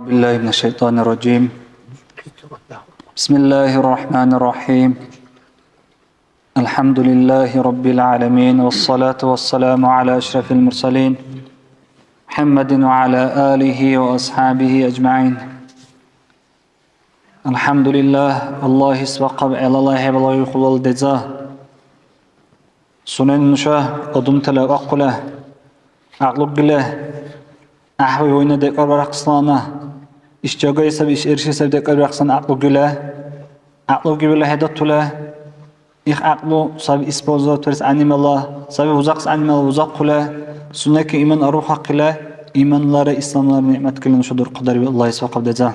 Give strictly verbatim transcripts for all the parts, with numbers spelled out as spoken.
بالله من الشيطان الرجيم. بسم الله الرحمن الرحيم. الحمد لله رب العالمين، والصلاة والسلام على أشرف المرسلين، محمد وعلى آله وأصحابه أجمعين. الحمد لله، Аллагьис вахъаб гӀелала хӀебалгӀи хъулал деза. Сунен нуша адамтала акьула, гӀякьлугила, гӀяхӀви вайна декӀарбарахъеслана, иш жагай саби, иш эрши саби декӀарбарахъеслан гӀякьлугила, гӀякьлугивила хӀедатула, их гӀякьлу саби использовать барес гӀягӀнимала, саби узахъес гӀягӀнимала узахъула, сунеки иман арухахъила, иманлара исламлара нигӀматкила нуша дурхъадарви Аллагьис вахъаб деза.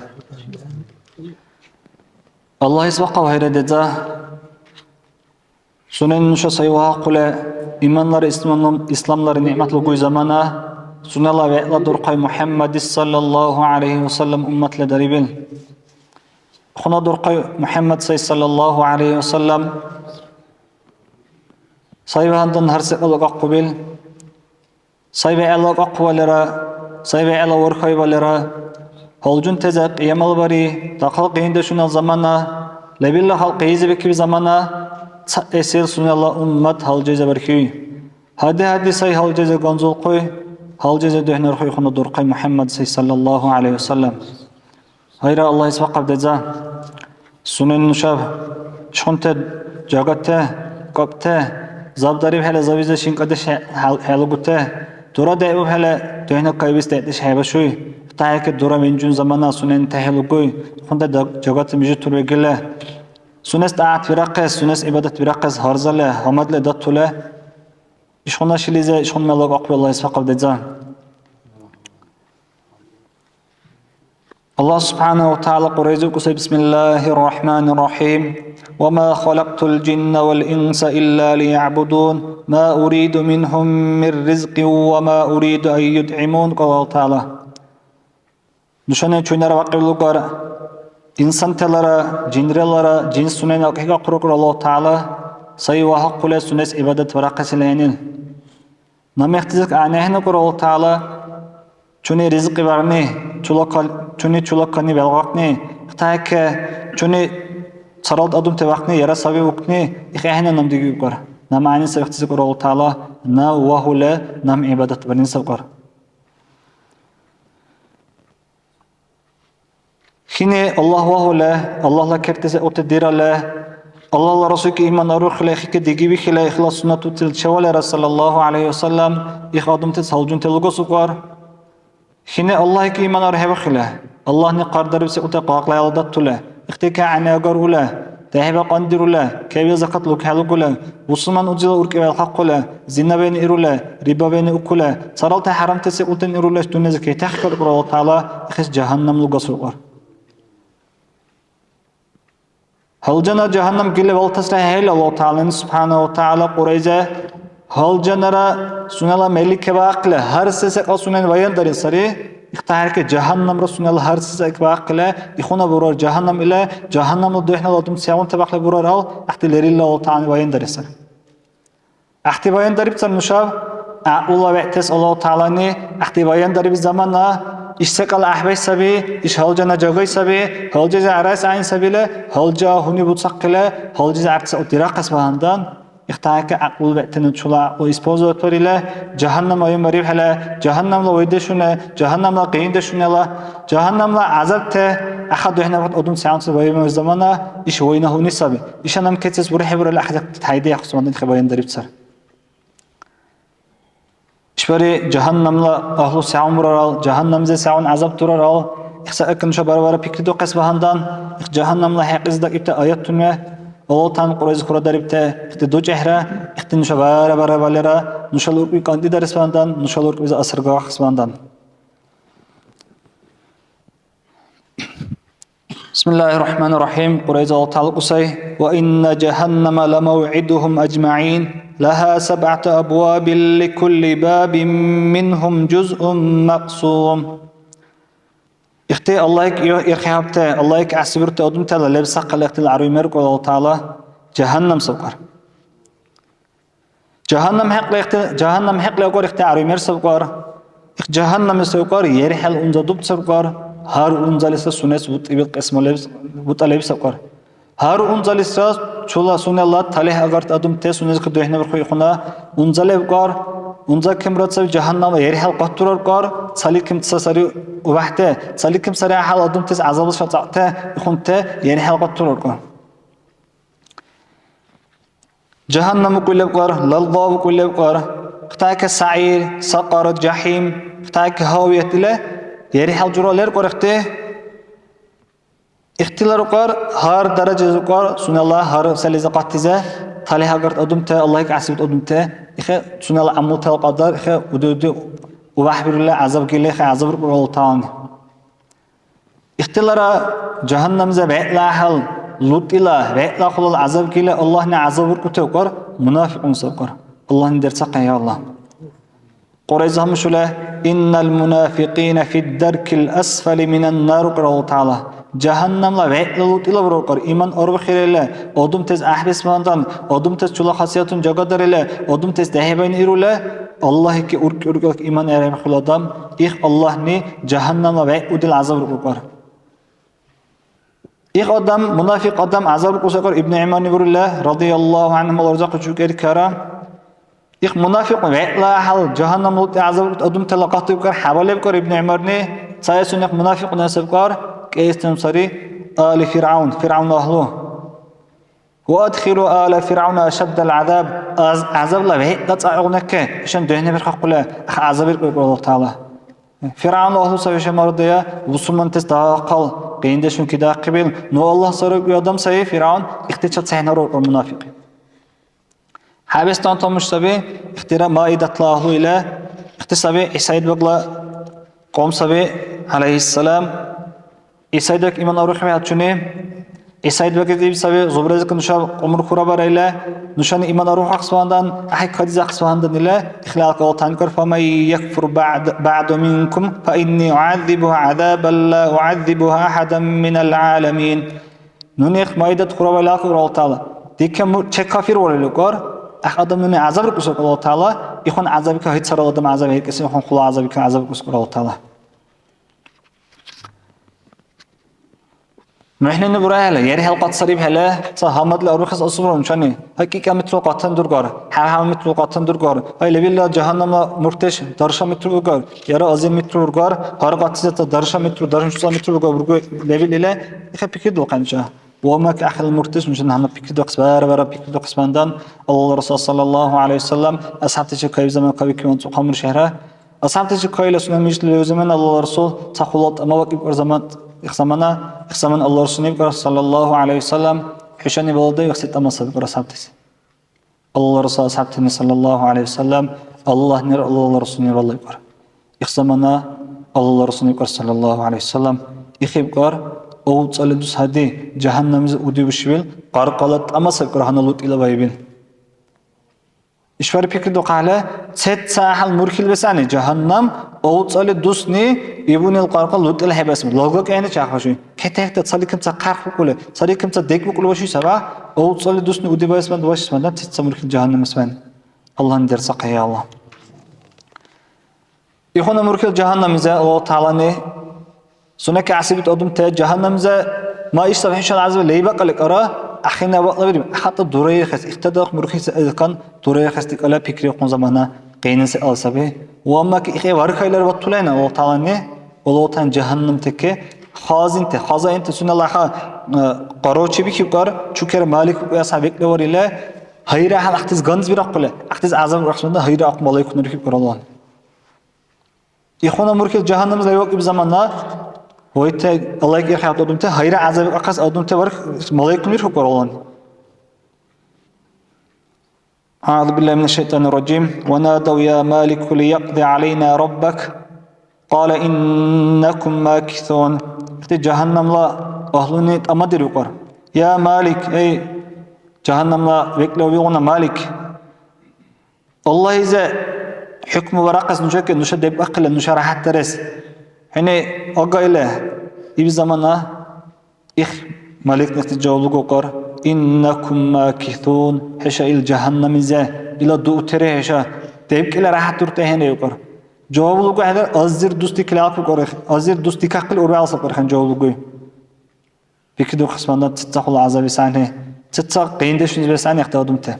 Аллагьис вахъаб хайра деза. Сунени нуша сай вагьахъули, иманлара ислам-, исламлара нигӀмат лугуй замана, сунела вегӀла дурхъай МухӀяммадис саллаллаху гӀялайхи ва саллям умматла дарибил. Хьуна дурхъай МухӀяммад сай саллаллаху гӀялайхи ва саллям. Сай багьандан гьар секӀал акӀахъубил. Сай бегӀла кьакьвалира, сай бегӀла урхайвалира, гьалжунтази кьиямал бари, дахъал къиндешунал замана, лебилла халкь гьезибикиб замана, цаэсил сунела уммат гьалжезе бархьи. Гьади-гьади сай гьалжезе ганзулхъуй, гьалжезе духӀнархъуй хьуна дурхъай МухӀяммад сай саллаллаху гӀялайхи ва саллям. Гьайра, Аллагьис вахъаб деза. Сунени нушаб ишгъунти жагати, кӀапӀти, забдарибхӀели, завизе шинкӀадеш хӀе-, хӀел-, хӀелугути, дура дегӀбухӀели, духӀна кайбис дегӀдеш хӀебашуй. ИтахӀейки дура венжун замана сунени тяхӀи лугуй, ихъунти даг-, жагати мижитур вегили. Сунес тӀагӀят вирахъес, сунес гӀибадат вирахъес гьарзали, гьамадли датули. Ишгъуна шилизи, ишгъуна мелла кьакьби Аллагьис вахъаб деза. Аллагь субхӀянагьу ва тагӀяла Кьуръайзиб кӀусай: بسم الله الرحمن الرحيم. وما خلقت الجن والإنس إلا ليعبدون. ما أريد منهم من رزق وما أريد أن يطعمون. Аллагь тагӀяла. Нушани чуйнара вакӀиб лугар, инсанталара, жинралара, жин сунени акӀахъахъуракӀур Аллагь тагӀяла, сай вагьахъули сунес гӀибадат варахъесила гӀягӀнил. Намехтизир гӀягӀнихӀенакӀур Аллагь тагӀяла, чуни ризкьи барни, чула кал-, чуни чула кани белгӀахъни, ихтахӀекке, чуни царалт адамти вахъни, яра саби укни, ихӀехӀенна нам дигиубкӀар. Нам гӀягӀниса вехтизикӀур Аллагь тагӀяла, нав вагьули, нам гӀибадат барни сабкьар. Хини Аллагь вагьули, Аллагьла кертес ути дирали, Аллагьла Расулки иман арухили, хики диги вихили, ихла суннатуцил чевалира, саллаллаху гӀялайхи ва саллям, их адамтас гьалжунти лугас укьар. Хини Аллагьки иман архӀевахъили, Аллагьни хъардарибси ути къакълаяла датули, ихтикагӀни агарули, дехӀиба къандирули, кевил закат лукхӀелугули, бусурман узила уркӀи велхъахъули, зина вен ирули, риба вен укули, царалти хӀярамти секӀултин ирулеш дунъязи кетахъ калкӀур Аллагь ТагӀяла, ихис жагьаннам лугас укьар. Гьалжана жагьаннам гили валтасра хӀейли Аллагь ТагӀялани СубхӀяна ва ТагӀяла Кьурайза гьалжанара сунела мели кебаахъили, гьар се секӀал сунени баяндарили сари. ИхтахӀерки жагьаннамра сунела гьар се секӀал кебаахъили, ихуна бурар жагьаннам или, жагьаннамла духӀнала дум сегъунти бахъли бурарал, гӀяхӀти лерилра Аллагь ТагӀялани баяндарили сари. ГӀяхӀти баяндарибцар нушаб, гӀякьлула вегӀтес Аллагь ТагӀялани гӀяхӀти баяндариби замана, иш секӀал гӀяхӀбай саби, иш гьалжана жагай саби, гьалжази арайс гӀяйн сабила, гьалжа гьуни буцахъила, гьалжази гӀяртса утирахъес багьандан, ихтахӀекка гӀякьлула вегӀтани чула гӀякьлу использовать барила, жагьаннам айин барибхӀела, жагьаннамла вайдешуна, жагьаннамла къиндешунала, жагьаннамла гӀязабти, ахъа духӀнабад одун сягӀунси вайми замана, иш вайна гьуни саби. Иша нам кецес урехӀебурали ахъдакьти тайдиахъусмаднахъи баяндарибцар. ИшбархӀи жагьаннамла агьлу сегъун бурарал, жагьаннамзи сегъун гӀязаб дурарал, ихсакӀ нуша бара-бара пикридухъес багьандан, их жагьаннамла хӀекьлизи дакӀибти аятунве, Аллагь ТагӀялани Кьурайзи хурадарибти, ихти дучӀехӀра, ихти нуша бара-бара валера, нушала уркӀби кӀантӀидарес багьандан, нушала уркӀбизи асар гахъес багьандан. بسم الله الرحمن الرحيم. Кьурайза Аллагь ТагӀяла кӀусай: وإن جهنم لموعدهم أجمعين. لها سبعة أبواب لكل باب منهم جزء مقسوم. Ихти Аллагьик ир-, ирхӀябти, Аллагьик гӀясибирти адамтала лебсахъал ихтила гӀяруй меркӀур Аллагь ТагӀяла жагьаннам савкъар. Жагьаннам хӀекьла ихти-, жагьаннам хӀекьла укьар ихти гӀяруй мер савкъар. Их жагьаннамли савкъар, ерхӀел унза дуб савкъар. гьар унзалисра сунес бутӀибил кьисма лебс-, бутӀа лебсакӀар. Гьар унзалисра чула сунела талихӀ агарти адамти сунезкад духӀнабирхъу ихъуна. Унза лебкӀар, унза кемра цаби жагьаннамла ерхӀел къаттураркӀар, цали кем ца сари убяхӀти, цали кем сари гӀяхӀял адамтис гӀязабла шацӀахъти ихъунти ерхӀел къаттураркӀар. Жагьаннам укӀуй лебкӀар, лалла укӀуй лебкӀар, хътайка сагӀир, сакъар, жахӀим, хътайка гьавият ила ерхӀел жура леркӀар ихъти. Ихтилар укӀар, гьар даражази укӀар, сунела гьар сализи къаттизе, талихӀ агарти адамти, Аллагьли кьясибти адамти, ихе сунела гӀямултала кьадар, ихе уди-уди увяхӀбирули гӀязаб гили, ихе гӀязаб рукӀур Аллагь ТагӀялани. Ихтилара жагьаннамзе бегӀла гьал, лутӀила, бегӀла хъулал гӀязаб гили Аллагьни гӀязаб уркӀути укӀар, мунафикьун сабкӀар. Аллагьни дерцахъе, я Аллагь. Кьурайза гьамушула, «Иннал мунафикьина фид даркил асфали минан нар», укӀар Аллагь ТагӀяла. Жагьаннамла вегӀла лутӀила бурукъар, иман арбухирили, одумтес гӀяхӀбисмандан, одумтес чула хасиятун жагадарили, одумтес дехӀибайни ирули, Аллагьки уркӀи-уркӀилик иман гӀерхӀемхъула адам, их Аллагьни жагьаннамла вегӀ удил гӀязаб рукӀар. Их адам, мунафикь адам гӀязаб рукӀуси кьар Ибну ГӀумарни бурила, радияллаху анхумала рузахъу чукьеркара. Их мунафикьун вегӀла гьал жагьаннам лутӀи гӀязаб рукӀути адамтала къатӀибкар хӀябалебкар Ибну ГӀумарни, цаэсун их мунафикьуна сабкар, кӀиэстину сари, али ФиргӀявн, ФиргӀявна агьлу. «Ва адхилу ала ФиргӀявна ашаддал гӀязаб», аз-, гӀязабла вегӀла цӀагӀугънакке, ишан духӀнабирхахъули, гӀязабиркур Аллагь ТагӀяла. ФиргӀявна агьлу саби шамардая, бусурмантес дагьахъал къиндешуни кидахъибил, ну Аллагь саррикӀуй адам сай, ФиргӀявн ихтича цехӀнаруркур мунафикь. ХӀябэстан тамуш саби, ихтира Маидатла агьлу ила, ихти саби ГӀиса идбагла кьавм саби, гӀялайхиссалам. ГӀиса идбаг иман арухибхӀели чуни? ГӀиса идбагли иб саби, зубразика нуша кьумур хурабарайла, нушани иман арухахъес багьандан, гӀяхӀи кадизахъес багьандан ила, ихлал калатан кар, «Фаман якфур баъд-, баъду минкум, фа инни угӀяззибуху гӀязабан ла угӀяззибуху ахӀадан минал гӀаламин». Нуни их Майдат хурабали алкӀур Аллагь ТагӀяла. Дикамур-, чекафирварили укӀар, гӀяхӀ адам нуни гӀязаб рикӀусу Аллагь ТагӀяла, ихъун гӀязабика гьицарал адам гӀязаб хӀейкӀеси, ихъун хъула гӀязабика гӀязаб рикӀусу Аллагь ТагӀяла. МухӀнани бурахӀела, яри хӀялкьат сарибхӀела, ца гьамадли арбухес асубра нушани. ХӀякьикьа митлу къатан дургар, хӀяв-хӀяв митлу къатан дургар. Гьай, лебилра жагьаннамла муртеш дарша митлу бургар, яра азир митлу бургар, гьар къатизета дарша митлу, даршуца митлу бургар, бургу лебил ила, иха пикридулхъен нуша. Ва мак ахил муртеш нушани гьанна пикридухъес, бара-бара пикридухъес мандан, Аллагьла Расул саллаллаху гӀалайхи ва саллям, асхӀябтачи кайиб заман кавикибан цӀухъа мур шехӀра, АсхӀябтачи кайла сунела мижитла вегӀзуман Аллагьла Расул ца хъулал тӀама вакӀибкар заман, их замана, их заман Аллагьла Расул ибкар, саллаллаху гӀалайхи ва саллям, хӀушани балалда вегӀси тӀама сабикар асхӀябтази. Аллагьла Расул асхӀябтани, саллаллаху гӀалайхи ва саллям, Аллагьнира Аллагьла Расулнира балайкар. Их замана Аллагьла Расул ибкар, саллаллаху гӀалайхи ва саллям, их ибкар, авцӀали дус гьади, жагьаннамлизи удибушивил, къаркъала тӀама сабикар гьанна лутӀила байбил. ИшбархӀи пикридухъахӀели, сецахӀел мурхьил бесани, жагьаннам, авцӀали дусни ибунил къаркъа лутӀила хӀебасман. Лалга кӀайни чяхӀбаши. Кетахта цаликамца хъярхъбукӀули, цаликамца декӀбукӀули баши саба, авцӀали дусни удибайсман, вашисман, сецца мурхьил жагьаннамасман. Аллагьни дерцахъая, Аллагь. Ихуна мурхьил жагьаннамизе Аллагь ТагӀялани сунеки гӀясибти адамти жагьаннамизе, ма ишсаб хӀушала гӀязаби лейбакьли кара, ахирна бакьлабириб, хатӀа дураихъес, ихтадах мурхьиси азкан дураихъес дикьала пикри хъун замана къинси ал саби. Ва аммаки ихе вархайлар ватулайна Аллагь ТагӀялани, Аллагь ТагӀялани жагьаннамтеке хазинте, хазаинте сунела ха, э, къарочи бихибкар, чукер Малик укьяса бекӀлеварила, гьайра хӀял ахтис ганз бирахъули, ахтис гӀязаб рахсмада, гьайра ахъ малайкунар хибкар Аллагьни. Ихуна мурхьил жагьаннамлизи лайвакӀиб замана, вайти, Аллагьки ирхӀяхъиб адамти, гьайра гӀязабикахъес адамти варх малайкуни ирхӀу Кьуръан. أعوذ بالله من الشيطان الرجيم. ونادوا يا مالك ليقض علينا ربك قال إنكم ماكثون. Ихти жагьаннамла агьлуни тӀамадирукьар. Я Малик, эй, жагьаннамла векӀлавигъуна Малик. Аллагьизе хӀукму барахъес нушаки, нуша дебкӀахъила, нуша ряхӀятдарес. ХӀуни агайла, иб замана их маликунахъти жаваб лугукьар, «Иннакум макисун», хӀеша ил жагьаннамлизе, ила дуутири хӀеша, дебкӀила ряхӀят дуртӀехӀенри укьар. Жаваб лугу хӀедир, азир дус дикили ахъбикӀур, азир дус дикахъили урвиалсакьурхӀен жаваб лугуй. Пикридухъес мана цица хъула гӀязаби сани, цица къиндешунизибе сани ихти адамти.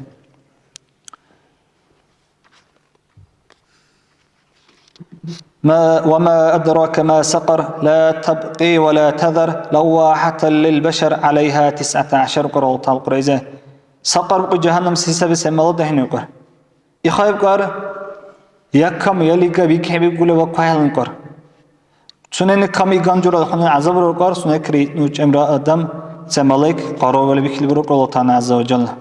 ما، وما أدراك ما سقر، لا تبقي ولا تذر، لواحة للبشر، عليها تسعة عشر къурал талкьрайзе. Сакъар букьи жагьаннам се саби, се мала дехӀни укьар. Ихайбкар, я кам, я лига бикхӀебибгули ва квахӀелнукьар. Сунени кам иган жура хьуна гӀязаб руркьар, сунекри ну чӀемра адам, ца малайк, къаровали бихили бурукьар Аллагь ТагӀала ГӀязза ва Жалла.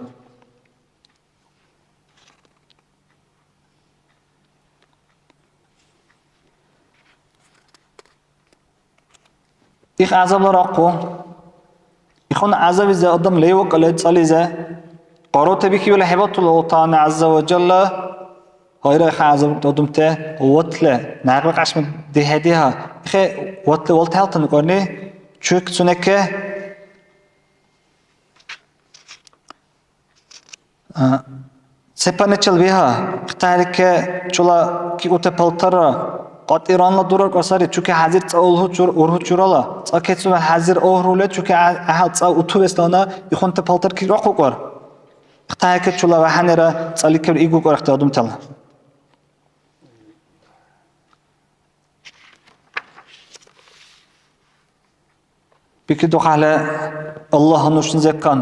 Их гӀязабла рахъу. Ихъуна гӀязабизе адам левакӀалли цӀализе. Къарутабикибли хӀебатула Аллагь ТагӀала ГӀязза ва Жалла. Гъайра их гӀязаб адамти ватли, някъби кьяшми дихӀедиха. Ихе ватли валти хӀялтани кӀварни, чуйк сунеке. А, сепаничил виха, хътарикке чула киуте палтарра, кьатӀиранла дурар кӀва сари, чуке хӀязир цӀа улгьу чур-, ургьу чурала, цӀа кецуба хӀязир огьрули, чуке гӀя-, гӀяхӀял цӀа утубеслана, ихъунти палтар кирахъу кӀвар. Хътарикке чула вяхӀянира цӀаликиб игу кӀвар ихти адамтала. ПикридухъахӀели, Аллагь нушани зеккан,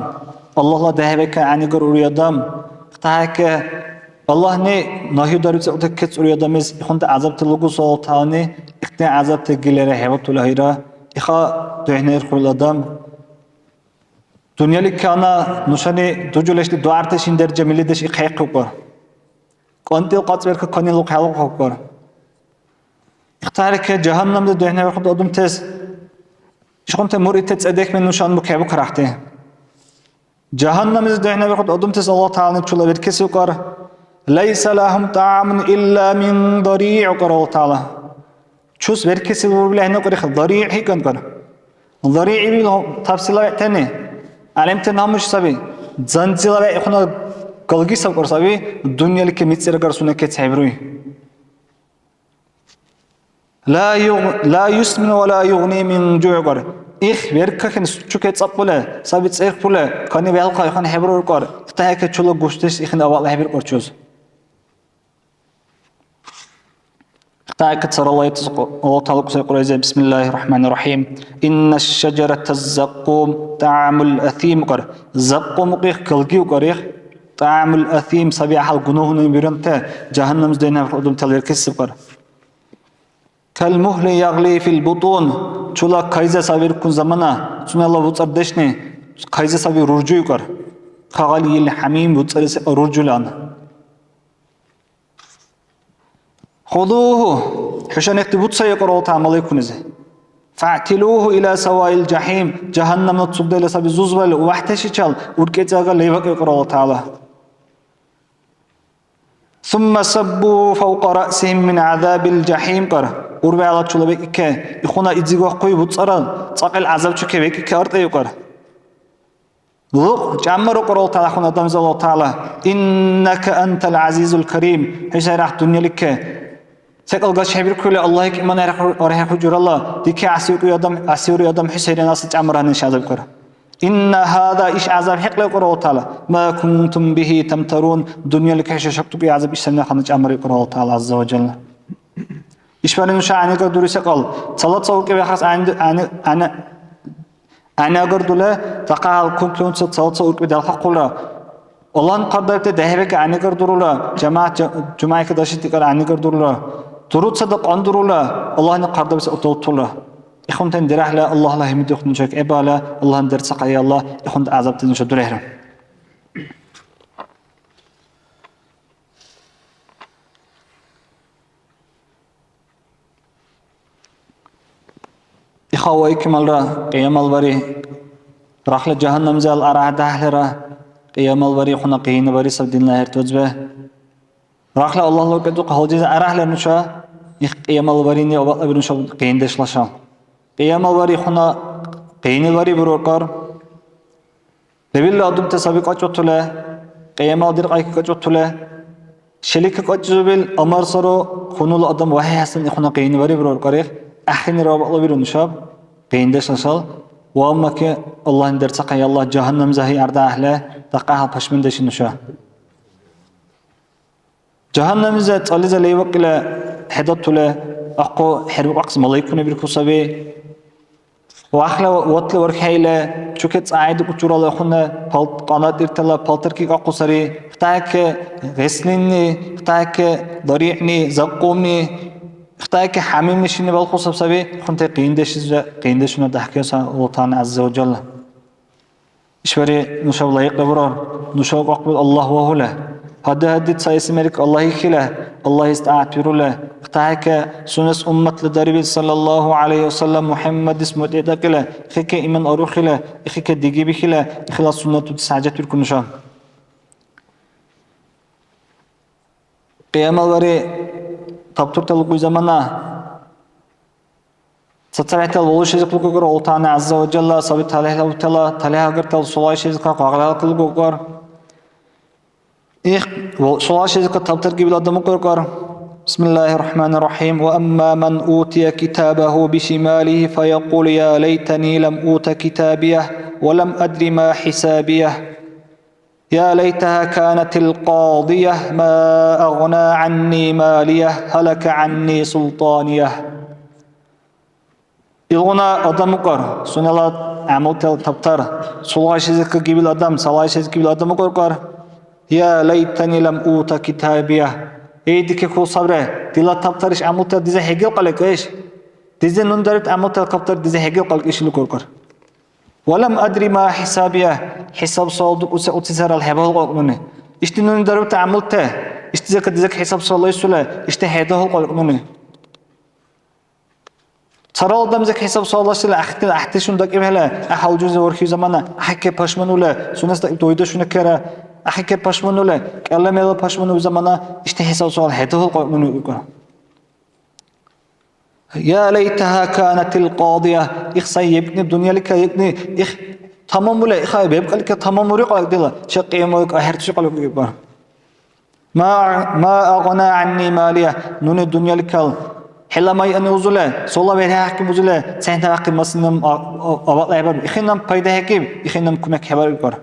Аллагьла дехӀбекан гӀягӀнигар ури адам. ХътахӀекке, Аллагьни нагьи дарибси кьутӀи кецӀ ури адамис ихъунти гӀязабти лугусалатани, ихъни гӀязабти гилара хӀебатули гьира, иха духӀнаирхъули адам. Дунъяликкана нушани дужулешли дугӀярти шин даража миллидеш ихъхӀейхъулра. КӀантӀил кьацӀберка канилухъ хӀялухъахъулра. Ихтарикке, жагьаннамли духӀнавирхъути адамтас ишгъунти муръити цӀедехӀми нушани букхӀебукарахъути. Жагьаннамлизи духӀнавирхъути адамтас Аллагь ТагӀалани чула беркеси укьар, «Лайса лахум тагӀамун илла мин даригӀ», укьар Аллагь ТагӀала. Чус беркеси бурубли ахӀенукьар, даригӀ хӀикӀанкӀар. ДаригӀ ибил табсила вегӀтани, гӀялимтани гьамуш саби. Занзила вегӀ ихъуна галги сабкьар саби, дунъяличи мицӀирагар сунекец хӀебируй. Ла юг-, ла юсмину ва ла югъни мин жугӀ кьар. Их веркахъен чуке цӀапӀула, саби цӀерхула, кани вялхъа ихъан хӀебруркӀар, ихтахӀекке чула гушдеш ихъен авал хӀебиркьар чуз. ИхтахӀекке царалайтас Аллагь ТагӀала кусай Кьурайзе, бисмиллахир рахманир рахим. Инна шажарата заккум тагӀамул асим кьар. Заккум укьих галги укьар их. ТагӀамул асим саби гӀяхӀял гунагьуни биранти, жагьаннамзи дайнаб адамтала веркеси кьар. Калмухли ягъли фил бутун, чула кайза сабиркун замана, сунела буцӀардешни кайза саби руржуйкар. Кагъалиил хӀямим, буцӀари секӀал руржулан. Худуху, хӀушани ихти буца икьар Аллагь ТагӀала малайкунизи. Фаътилуху ила саваил жахӀим, жагьаннамла цугдайла саби зузбали, вяхӀтешичал уркӀецӀиага левакӀ икьар Аллагь ТагӀала. Сумма саббу фавкьа раъсихим мин гӀязабил жахӀим кьар. Урвяла чула бекӀике, ихъуна идзигахъуй буцӀара, цӀакьил гӀязаб чуке бекӀике артӀа икьар. Лукь, чӀяммарукьар Аллагь ТагӀала хъуна адамзи Аллагь ТагӀала, «Иннака антал гӀязизул карим», хӀу сайрахъ дунъялике. СекӀал гачхӀебиркули Аллагьик иман архӀехъу-, архӀехъу журала, дике гӀясиукьуй адам, гӀясиури адам хӀу сайрен асли чӀяммар гьанна иш гӀязаб кьар. Инна гьаза, иш гӀязаб хӀекьла икьар Аллагь ТагӀала, ма кунтум бихӀи тамтарун, дунъялике хӀуша шакдукьи гӀязаб иш сенна хъана чӀяммар икьар Аллагь ТагӀала ГӀязза ва Жалла. ИшбархӀи нуша гӀягӀнигар дури секӀал, цала ца уркӀи вяхъес гӀягӀни-, гӀягӀни-, гӀягӀни-, гӀягӀнигар дули, дахъал кункли унца цала ца уркӀби далхахъулра. Аллагьни хъардарибти дехӀбекӀ гӀягӀнигар дурула, жамагӀят жа-, жумайка даши декӀар гӀягӀнигар дурула. Дуруцада къандурула, Аллагьни хъардарибси уталтула. Ихъунтани дирахъла Аллагьла гьимидухъни нушак гӀебала, Аллагьни дерцахъая Аллагь, ихъунти гӀязабти нуша дурехӀра. Иха вайкималра, кьиямал бари, рахла жагьаннамзал арагьдяхӀлира, кьиямал бари, хъуна къиянабари саб динна хӀертуцбе. Рахла Аллагьла кьяду хъалдиза арахӀла нуша, их кьиямал барини авалабир нуша къиндешлаша. Кьиямал бари хъуна къини бари бурукъар. Лебилра адамти саби кьакьутули, кьиямал диркьайки кьакьутули. Шилика кьачӀизубил амар сару, хьунул адам вахӀи хӀясан ихъуна къиянбариб руркъарих, ахирнира вабалабиру нушаб, къияндеш асал, ва аммаки Аллагьни дерцахъай, Аллагь, жагьаннам загьи арда гӀяхӀла, дахъал пашмандеши нуша. Жагьаннамлиза цӀализа лейвакӀила хӀедатула, ахъу хӀербукьахъес малайкуни бирху саби. Вахла ватла вархӀейла, чуке цӀагӀиду кучурала хъуна пал-, къанатӀиртала палтар кикахъу сари. Хтайке гъеслинни, хтайке даригӀни, закъумни, хтайке хӀямимни шинни балхусаб саби, хъунтай къиндешуна, къиндешуна дяхӀкеса Аллагь ТагӀала ГӀязза ва Жалла. ИшбархӀи нушаб лайикьла бурар, нуша кьакьбил Аллагь вагьула. Гьади-гьади цаэси мерлик Аллагь ихила, Аллагьис тӀаатбирула. ХтахӀекка сунес умматла дарибил саллаллаху гӀялайхи ва саллям МухӀяммадис мутӀигӀдакӀила, ихике иман арухила, ихике диги бихила, ихила суннатуди сяжатбирку нуша. Кьиямал бари табтуртала лугуй замана. ЦацабехӀтала валушизиб лугугар Аллагь ТагӀала ГӀязза ва Жалла саби талихӀла утала, талихӀ агарта сулайшизиб къагъилалка лугугар. Их, ва-, сулайшизиб табтаргибил адам укӀаркар. بسم الله الرحمن الرحيم. وأما من أوتي كتابه بشماله فيقول يا ليتني لم أوت كتابيه ولم أدر ما حسابيه. يا ليتها كانت القاضية ما أغنى عني ماليه هلك عني سلطانيه. Илгъуна адам укӀар, сунела гӀямултала табтар, сулайшизиб гибил адам, салайшизиб гибил адам укӀаркар. يا ليتني لم أوت كتابيه. Эй, дикехъу сабра, дила табтар иш гӀямултала дизе хӀегил кьаликӀ иш. Дизе нуни дарибти гӀямултала табтар дизе хӀегил кьаликӀ иш или укӀаркар. ولم أدر ما حسابيه, хӀисаб-суал дукӀуси уцисарал хӀебалкьулхъуни. Ишди нуни дарибти гӀямулти, ишди зекӀа дизек хӀисаб-суал айсули, ишди хӀедагьулхъулхъуни. Царал адам зекӀ хӀисаб-суалласила гӀяхӀти, гӀяхӀдешуни дакӀибхӀели, гӀяхӀял жузи вархьи замана, гӀяхӀикке пашманули, сунес дакӀибти вайдешуни кера, гӀяхӀикке пашманули, кӀела мела пашману замана, ишди хӀисаб-суал хӀедагьулхъулхъуни ука. يا ليتها كانت القاضية. Их сай ебкӀни, дунъялика ебкӀни, их тамамула, иха бебкӀалика тамамури кьаликӀ дила, чекьи муйк ахӀерти кьаликӀ ибар. ما، ما أغنى عني ماليه. Нуни дунъяликал хӀела майъани узула, сола верхӀяхъи бузула, цехӀнавяхъи маслинам а-, а-, авал гӀебару. Ихинам пайда хӀекиб, ихинам кумек хӀебарибар.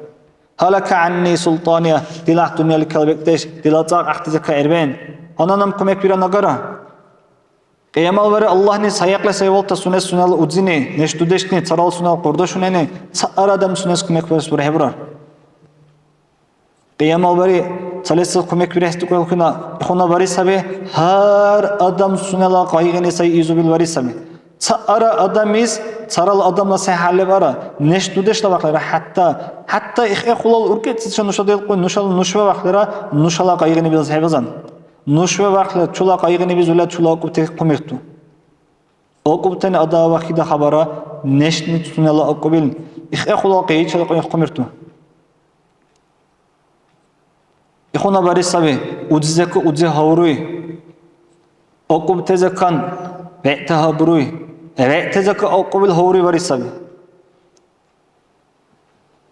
هلك عني سلطانيه. Дила дунъяликал бекӀдеш, дила цӀакь ахъти зекъа гӀербен. Гьананам кумек биран агара. Кьиямал бари Аллагьни сайякьла сайвалта сунес сунела удзини, неш-дудешни, царал сунела къурдашунани, цаъара адам сунес кумекбарес урехӀебурар. Кьиямал бари цалис кумекбирес дукӀулхъуна, ихъуна бари саби, гьар адам сунела къайгъини сай изубил бари саби. Цаъара адамис царал адамла сай хӀял лебара, неш-дудешла бахълира, хӀятта, хӀятта ихӀехъулал уркӀецӀича нуша делкъуй, нушала нушба бахълира, нушала къайгъини билзахӀебазан. Нушба бахъла чула къайгъини бизула чула акӀубти хъумирту. АкӀубтани адава хида хабара, нешни сунела акӀубил, ихӀехъула къяйчила хъумирту. Ихъуна бари саби, удзизака удзи гьавруй, акӀубтазакан вегӀта гьабруй, вегӀтазака акӀубил гьавруй бари саби.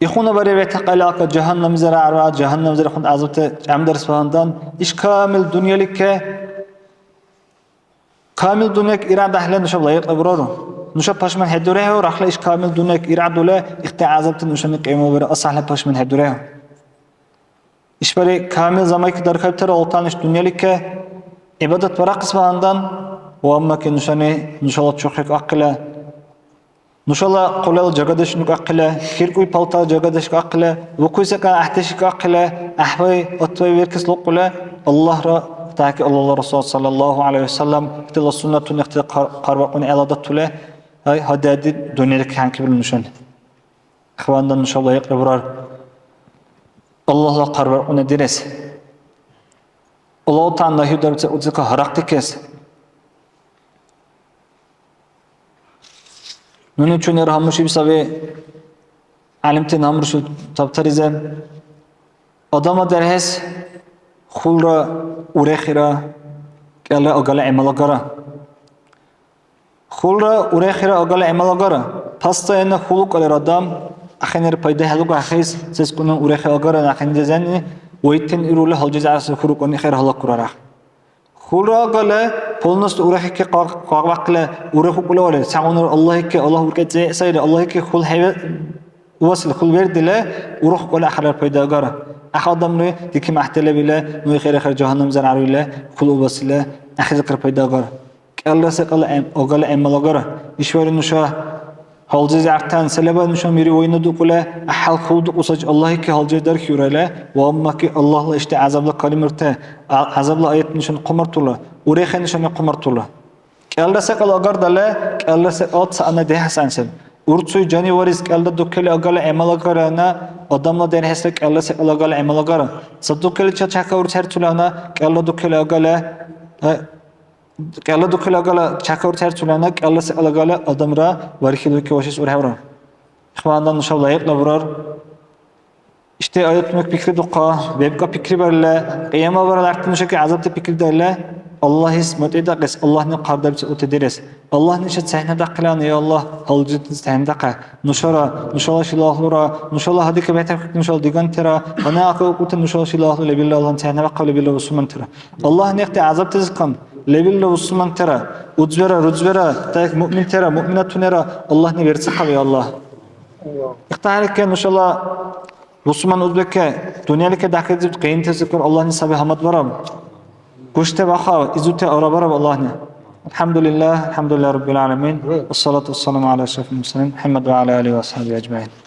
Ихъуна бари ветахъали ака жагьаннамлизира арван, жагьаннамлизира хъун гӀязабти чӀямдарес багьандан, иш камил дунъялике, камил дунъяк иргӀяд гӀяхӀла нушаб лайикьла бурару? Нуша пашман хӀедурехӀу, рахла иш камил дунъяк иргӀядула, ихти гӀязабти нушани кьимулбира асахӀла пашман хӀедурехӀу. ИшбархӀи камил замайка дархаибтира Аллагьтан иш дунъялике гӀибадат барахъес багьандан, ва аммаки нушани нушала чурхӀек ахъила, нушала хъулал жагадешуни ахъила, хиркуй палтар жагадеш ахъила, укуй секӀал гӀяхӀдеш ахъила, гӀяхӀбай, отбай веркес лукӀула, Аллагьра, таки Аллагьла Расул саллаллаху гӀалайхи ва саллям, итила суннатуни ихти хъар-, хъарбаркьуни гӀела датула, ай, гьади-гьади дунъялике хӀянкибил нушани. Ихвандан нушала икьли бурар Аллагьла хъарбаркьуни дирес. Аллагь ТагӀяла нагьи дарибти узика гьарахъдикес. Нуни чуни гьамушиб саби, гӀялимти гьамурши табтаризе. Адама дерхӀес хулра урехира кӀелра агала гӀямал агара. Хулра урехира агала гӀямал агара. Постоянно хулукӀалира адам, ахӀенира пайда хӀелуга ахӀес, сескуна урехи агара, ахӀен дезани, Вайтин ирули гьалжизарси хурукӀуни хӀера гьалакурара. Хурагала полностью урехике къаг-, къагъбахъла урехукӀула валер. Цагъунра Аллагьике, Аллагь уркӀецӀи сайри, Аллагьике хул хӀеве-, увасил хул вердила урухкӀула ахирар пайда агара. Ахъ адамли дики мягӀтелабила, ну хӀера-хӀера жагьаннам заргӀяруила, хул увасила ахиркар пайда агара. КӀелра секӀал гӀем-, агала гӀямал агара. ИшбархӀи нуша гьалжизартан, се леба нуша мери вайна дукӀула, гӀяхӀял хъулдукьусачи Аллагьике гьалжи дархиурала ва аммаки Аллагьла ишди гӀязабла калимурти, а-, гӀязабла аят нушани хъумартула, урехи нушани хъумартула. КӀелра секӀал агардала, кӀелра секӀал ца-, ана дехӀес гӀян саби. Урцуй жаниварис кӀелра дукели агала гӀямал агарана, адамла дерхӀесра кӀелра секӀал агала гӀямал агара. Ца дукеличил чякаур церцулана, кӀелра дукели агала, э, КӀелла духъил агала чякавр царцулана, кӀелла секӀал агала адамра вархилуки вашес урхӀевра. Ихвандан нушаб лайикьла бурар. Ишди аятунак пикридухъа, бебкӀа пикрибарили, кьиямабара ларти нушаки гӀязабти пикридарили, Аллагьис мутӀигӀдакьес, Аллагьни хъардабси ути дирес. Аллагьни иша цехӀнадахъилана, я Аллагь, гьалжитни цехӀнадахъа. Нушара, нушала шила агьлура, нушала гьадикаб бетахъути нушала дигантира, гьанна ахъа укӀути нушала шила агьлу лебилра Аллагьни цехӀнабахъа лебилра бусумантира. Аллагь нехти гӀязабтазикан лебилра бусумантира, узбера, рузбера, тайк муъминтира, муъминатунира Аллагьни верцахъаби, Аллагь. Ихтахъали кен нушала бусуман узбекке, дунъялике дахъилзиб къиянтазикур Аллагьни саби гьамадбараб. Гуште баха, изути арабараб Аллагьни. الحمد لله، الحمد لله رب العالمين، والصلاة والسلام على أشرف المرسلين، محمد وعلى آله وأصحابه أجمعين.